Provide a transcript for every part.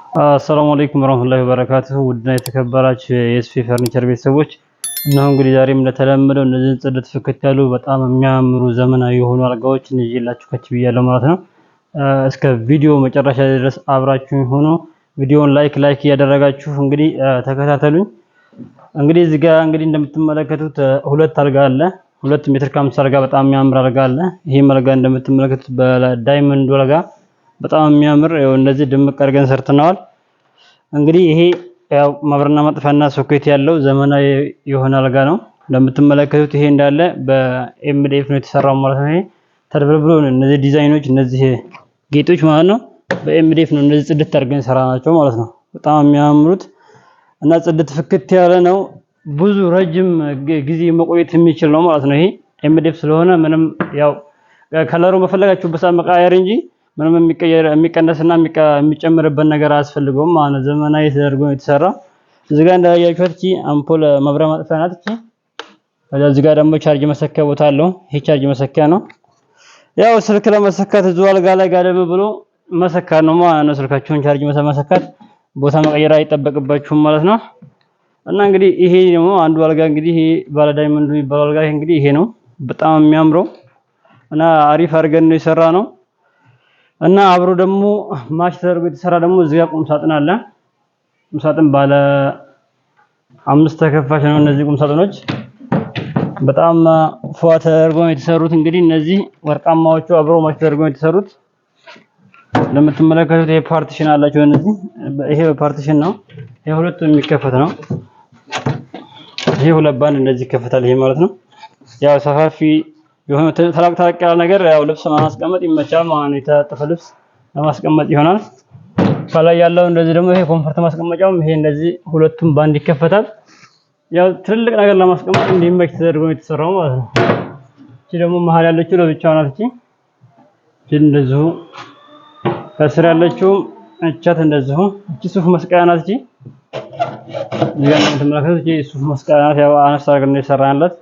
አሰላሙ አለይኩም ወራህመቱላሂ ወበረካቱሁ። ውድና የተከበራችሁ የኤስፒ ፈርኒቸር ቤተሰቦች፣ እነሆ እንግዲህ ዛሬም እንደተለመደው እነዚህን ጽድት ፍክት ያሉ በጣም የሚያምሩ ዘመናዊ የሆኑ አልጋዎችን ይዤላችሁ ከች ብያለሁ ማለት ነው። እስከ ቪዲዮ መጨረሻ ድረስ አብራችሁኝ ሆኖ ቪዲዮውን like like እያደረጋችሁ እንግዲህ ተከታተሉኝ። እንግዲህ እዚህ ጋር እንግዲህ እንደምትመለከቱት ሁለት አልጋ አለ። 2 ሜትር ከ50 አልጋ፣ በጣም የሚያምር አልጋ አለ። ይሄም አልጋ እንደምትመለከቱት በ diamond አልጋ በጣም የሚያምር ያው እንደዚህ ድምቅ አድርገን ሰርተነዋል። እንግዲህ ይሄ ያው ማብሪያና ማጥፊያና ሶኬት ያለው ዘመናዊ የሆነ አልጋ ነው። እንደምትመለከቱት ይሄ እንዳለ በ MDF ነው የተሰራው ማለት ነው። ይሄ ተደብልብሎ ነው፣ እነዚህ ዲዛይኖች እነዚህ ጌጦች ማለት ነው። በ MDF ነው እንደዚህ ጽድት አድርገን ሰራናቸው ማለት ነው። በጣም የሚያምሩት እና ጽድት ፍክት ያለ ነው። ብዙ ረጅም ጊዜ መቆየት የሚችል ነው ማለት ነው። ይሄ MDF ስለሆነ ምንም ያው color ኡ በፈለጋችሁበት ሰዓት መቀያየር እንጂ ምንም የሚቀየር የሚቀነስና የሚጨምርበት ነገር አያስፈልገውም ማለት ነው። ዘመናዊ ተደርጎ ነው የተሰራ። እዚህ ጋር እንዳያችሁት እቺ አምፖል ማብሪያ ማጥፊያ ናት እቺ። ከዛ እዚህ ጋር ደግሞ ቻርጅ መሰኪያ ቦታ አለው። ይሄ ቻርጅ መሰኪያ ነው። ያው ስልክ ለመሰካት እዚሁ አልጋ ላይ ጋደም ብሎ መሰካት ነው ማለት ነው። ስልካችሁን ቻርጅ መሰካት ቦታ መቀየር አይጠበቅባችሁም ማለት ነው። እና እንግዲህ ይሄ ደግሞ አንዱ አልጋ፣ እንግዲህ ይሄ ባለ diamond የሚባለው አልጋ፣ ይሄ እንግዲህ ይሄ ነው። በጣም የሚያምረው እና አሪፍ አድርገን ነው የሰራነው። እና አብሮ ደግሞ match ተደርጎ የተሰራ ደግሞ እዚህ ጋር ቁም ሳጥን አለ። ቁም ሳጥን ባለ አምስት ተከፋች ነው። እነዚህ ቁም ሳጥኖች በጣም ፏ ተደርጎ ነው የተሰሩት። እንግዲህ እነዚህ ወርቃማዎቹ አብሮ match ተደርጎ ነው የተሰሩት። እንደምትመለከቱት ይሄ partition አላቸው እነዚህ። ይሄ በ partition ነው። ይሄ ሁለቱ የሚከፈት ነው። ይሄ ሁለት ባንድ እንደዚህ ይከፈታል። ይሄ ማለት ነው። ያው ሰፋፊ የሆነ ተለቅ ተለቅ ያለ ነገር ያው ልብስ ለማስቀመጥ ይመቻል ማለት ነው። የተጣጠፈ ልብስ ለማስቀመጥ ይሆናል። ከላይ ያለው እንደዚህ ደግሞ ይሄ comfort ማስቀመጫውም ይሄ እንደዚህ ሁለቱም ባንድ ይከፈታል። ያው ትልልቅ ነገር ለማስቀመጥ እንዲመች ተደርጎ ነው የተሰራው ማለት ነው። እቺ ደግሞ መሀል ያለችው ለብቻዋ ናት። እቺ እንደዚሁ ከስር ያለችው እቻት እንደዚሁ እቺ ሱፍ መስቀያ ናት። እቺ እዚህ ጋር እንደምትመለከቱት እቺ ሱፍ መስቀያ ናት። ያው አነስ አድርገን ነው የሰራንላት።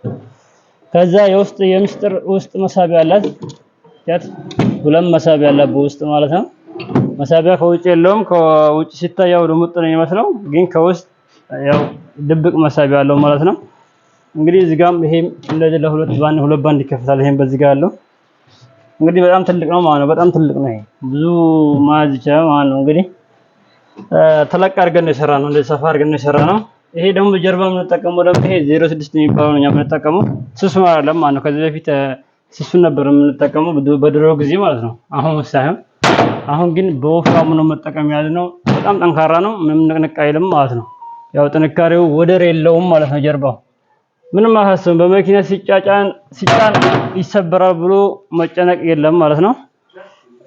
ከዛ የውስጥ የምስጢር ውስጥ መሳቢያ አላት። ያት ሁለት መሳቢያ አላት በውስጥ ማለት ነው። መሳቢያ ከውጭ የለውም። ከውጭ ሲታይ ያው ልሙጥ ነው የሚመስለው፣ ግን ከውስጥ ያው ድብቅ መሳቢያ አለው ማለት ነው። እንግዲህ እዚህ ጋርም ይሄም እንደዚህ ለሁለት ባንድ ሁለት ባንድ ይከፈታል። ይሄም በዚህ ጋር ያለው እንግዲህ በጣም ትልቅ ነው ማለት ነው። በጣም ትልቅ ነው። ይሄ ብዙ መያዝ ይችላል ማለት ነው። እንግዲህ ተለቅ አድርገን ነው የሰራነው። እንደዚህ ሰፋ አድርገን ነው የሰራነው። ይሄ ደግሞ ጀርባ የምንጠቀመው ደግሞ ይሄ 06 የሚባለው ነው እኛ የምንጠቀመው፣ ስሱ አይደለም ማለት ነው። ከዚህ በፊት ስሱን ነበር የምንጠቀመው በድሮ ጊዜ ማለት ነው። አሁን ሳይሆን፣ አሁን ግን በወፍራሙ ነው መጠቀም ያዝነው። በጣም ጠንካራ ነው። ምንም ንቅንቅ አይልም ማለት ነው። ያው ጥንካሬው ወደር የለውም ማለት ነው። ጀርባው ምንም አያሳስብም። በመኪና ሲጫጫን ሲጫን ይሰበራል ብሎ መጨነቅ የለም ማለት ነው።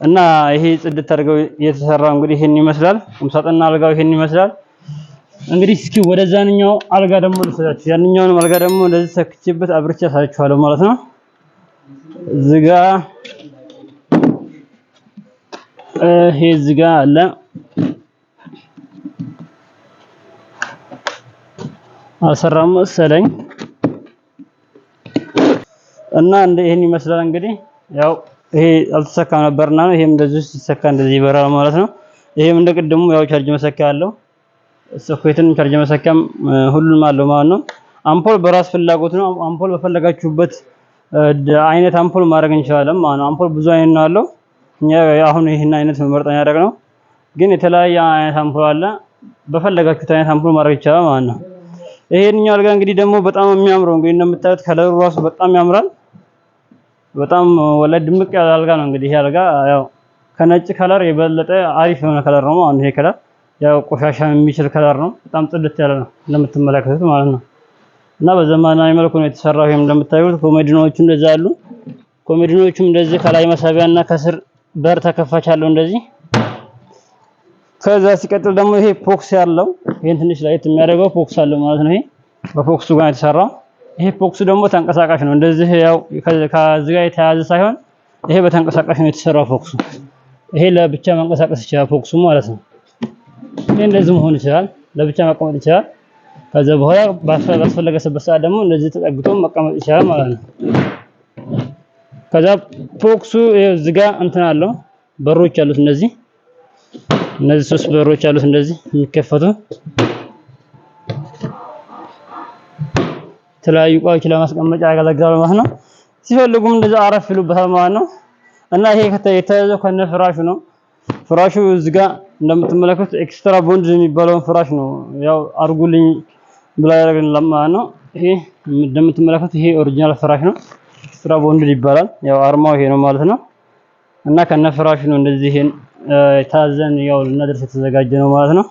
እና ይሄ ጽድት አድርገው የተሰራው እንግዲህ ይሄን ይመስላል። ቁምሳጥንና አልጋው ይሄን ይመስላል። እንግዲህ እስኪ ወደዛንኛው አልጋ ደግሞ ልውሰዳችሁ። ያንኛውንም አልጋ ደግሞ እንደዚህ ሰክቼበት አብርቼ አሳያችኋለሁ ማለት ነው። እዚህ ጋ ይሄ እዚህ ጋ አለ። አልሰራም መሰለኝ። እና እንደ ይሄን ይመስላል። እንግዲህ ያው ይሄ አልተሰካም ነበርና ነው። ይሄም እንደዚህ ሲሰካ እንደዚህ ይበራል ማለት ነው። ይሄም እንደ ቅድሙ ያው ቻርጅ መሰኪያ አለው። ሶኬትን ቻርጅ መሰኪያም ሁሉንም አለው ማለት ነው። አምፖል በራስ ፍላጎት ነው። አምፖል በፈለጋችሁበት አይነት አምፖል ማድረግ እንችላለን ማለት ነው። አምፖል ብዙ አይነት ነው ያለው። እኛ አሁን ይሄን አይነት መርጠን ያደረግነው፣ ግን የተለያየ አይነት አምፖል አለ። በፈለጋችሁት አይነት አምፖል ማድረግ ይቻላል ማለት ነው። ይሄንኛው አልጋ እንግዲህ ደግሞ በጣም የሚያምረው፣ እንግዲህ እንደምታዩት color ኡ ራሱ በጣም ያምራል። በጣም ወላሂ ድምቅ ያለ አልጋ ነው። እንግዲህ ይሄ አልጋ ያው ከነጭ color የበለጠ አሪፍ የሆነ color ነው ማለት ነው። ይሄ color ያው ቆሻሻ የሚችል color ነው። በጣም ጽድት ያለ ነው እንደምትመለከቱት ማለት ነው። እና በዘመናዊ መልኩ ነው የተሰራው። ይሄም እንደምታዩት ኮሜዲኖቹ እንደዛ አሉ። ኮሜዲኖቹም እንደዚህ ከላይ መሳቢያና ከስር በር ተከፋች አለው እንደዚህ። ከዛ ሲቀጥል ደግሞ ይሄ ፖክስ ያለው፣ ይሄን ትንሽ ለየት የሚያደርገው ፖክስ አለው ማለት ነው። ይሄ በፖክሱ ጋር የተሰራው፣ ይሄ ፖክሱ ደግሞ ተንቀሳቃሽ ነው። እንደዚህ ያው ከዚህ ጋር የተያያዘ ሳይሆን ይሄ በተንቀሳቃሽ ነው የተሰራው ፖክሱ። ይሄ ለብቻ መንቀሳቀስ ይችላል ፖክሱ ማለት ነው። ይሄ እንደዚህ መሆን ይችላል፣ ለብቻ መቀመጥ ይችላል። ከዛ በኋላ ባስፈለገበት ሰዓት ደግሞ እንደዚህ ተጠግቶ መቀመጥ ይችላል ማለት ነው። ከዛ ፖክሱ እዚህ ጋር እንትን አለው፣ በሮች አሉት እነዚህ። እነዚህ 3 በሮች አሉት እንደዚህ የሚከፈቱ የተለያዩ እቃዎች ለማስቀመጫ ያገለግላል ማለት ነው። ሲፈልጉም እንደዛ አረፍ ይሉበታል ማለት ነው። እና ይሄ የተያዘው ከነ ፍራሹ ነው። ፍራሹ እዚህ ጋር እንደምትመለከቱት extra bond የሚባለውን ፍራሽ ነው ያው አርጉልኝ ብላ ያደረግን ማለት ነው። ይሄ እንደምትመለከቱት ይሄ original ፍራሽ ነው። Extra bond ይባላል። ያው አርማው ይሄ ነው ማለት ነው። እና ከነ ፍራሹ ነው እንደዚህ ይሄን ታዘን ያው ልናደርስ የተዘጋጀ ነው ማለት ነው።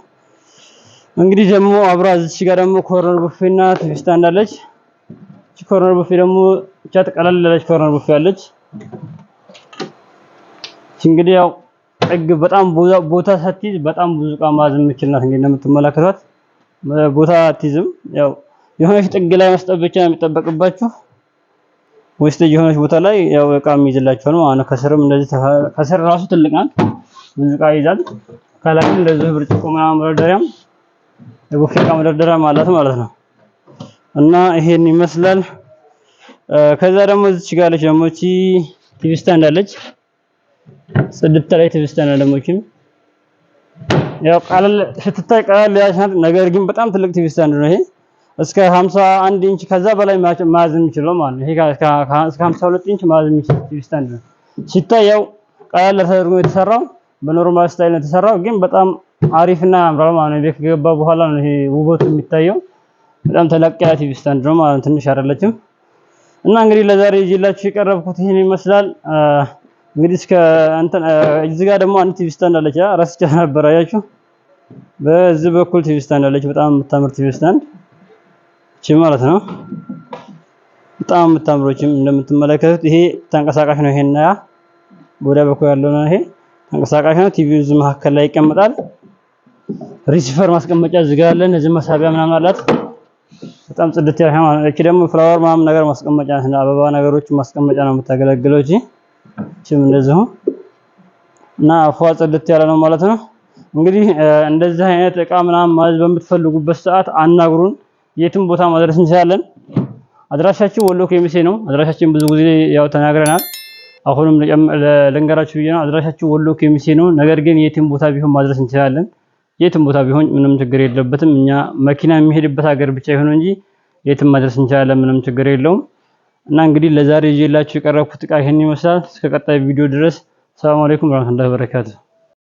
እንግዲህ ደግሞ አብራ እዚች ጋር ደግሞ corner ቡፌና TV stand አለች። እቺ corner ቡፌ ደግሞ ቻት ቀለል ያለች corner ቡፌ አለች። እቺ እንግዲህ ያው ጥግ በጣም ቦታ ሳትይዝ በጣም ብዙ እቃ መያዝ የምችል ናት። እንግዲህ እንደምትመለከቷት ቦታ አትይዝም። ያው የሆነች ጥግ ላይ መስጠት ብቻ ነው የሚጠበቅባችሁ። ወስጥ የሆነች ቦታ ላይ ያው እቃ የሚይዝላችሁ ነው ማለት ነው። ከስርም እንደዚህ ከስር ራሱ ትልቅ ናት፣ ብዙ እቃ ይይዛል። ከላይም እንደዚህ ብርጭቆ ምናምን መደርደሪያም የቡፌ እቃ መደርደሪያም አላት ማለት ነው። እና ይሄን ይመስላል። ከዛ ደግሞ እዚች ጋር አለች ደግሞ እቺ TV stand አለች። ጽድት ላይ TV stand ደግሞ እቺም ያው ቀለል ስትታይ ቀለል ያለች ናት። ነገር ግን በጣም ትልቅ TV stand ነው ይሄ። እስከ 51 ኢንች ከዛ በላይ መያዝ የሚችለው ማለት ነው። ይሄ እስከ 52 ኢንች መያዝ የሚችል TV stand ነው። ሲታይ ያው ቀለል ተደርጎ የተሰራው በ normal style ነው የተሰራው፣ ግን በጣም አሪፍና ያምራል ማለት ነው። ቤት ከገባ በኋላ ነው ይሄ ውበቱ የሚታየው። በጣም ተለቅ ያለ TV stand ነው ማለት ነው። ትንሽ አይደለችም። እና እንግዲህ ለዛሬ ይዤላችሁ የቀረብኩት ይሄን ይመስላል። እንግዲህ እስከ እንትን እዚህ ጋር ደግሞ አንድ TV stand አለች። ረስቼ ነበር። አያችሁ፣ በዚህ በኩል TV stand አለች። በጣም የምታምር TV stand እቺ ማለት ነው። በጣም የምታምሮችም እንደምትመለከቱት ይሄ ተንቀሳቃሽ ነው። ይሄና ያ ወዲያ በኩል ያለው ነው። ይሄ ተንቀሳቃሽ ነው። ቲቪው እዚህ መካከል ላይ ይቀመጣል። Receiver ማስቀመጫ እዚህ ጋር አለ። እዚህ መሳቢያ ምናምን አላት። በጣም ጽድት ያለ ማለት ነው። እቺ ደግሞ flower ምናምን ነገር ማስቀመጫ ነው። አበባ ነገሮች ማስቀመጫ ነው የምታገለግለው። እቺ እቺም እንደዚሁ እና ፏ ጽድት ያለ ነው ማለት ነው። እንግዲህ እንደዚህ አይነት እቃ ምናምን ማዘዝ በምትፈልጉበት ሰዓት አናግሩን። የትም ቦታ ማድረስ እንችላለን። አድራሻችን ወሎ ከሚሴ ነው። አድራሻችን ብዙ ጊዜ ያው ተናግረናል። አሁንም ልንገራችሁ ብዬ ነው። አድራሻችን ወሎ ከሚሴ ነው። ነገር ግን የትም ቦታ ቢሆን ማድረስ እንችላለን። የትም ቦታ ቢሆን ምንም ችግር የለበትም። እኛ መኪና የሚሄድበት ሀገር ብቻ ይሁን እንጂ የትም ማድረስ እንችላለን። ምንም ችግር የለውም። እና እንግዲህ ለዛሬ ይዤላችሁ የቀረብኩት እቃ ይሄን ይመስላል። እስከ ቀጣይ ቪዲዮ ድረስ ሰላም አለይኩም ወራህመቱላሂ ወበረካቱ።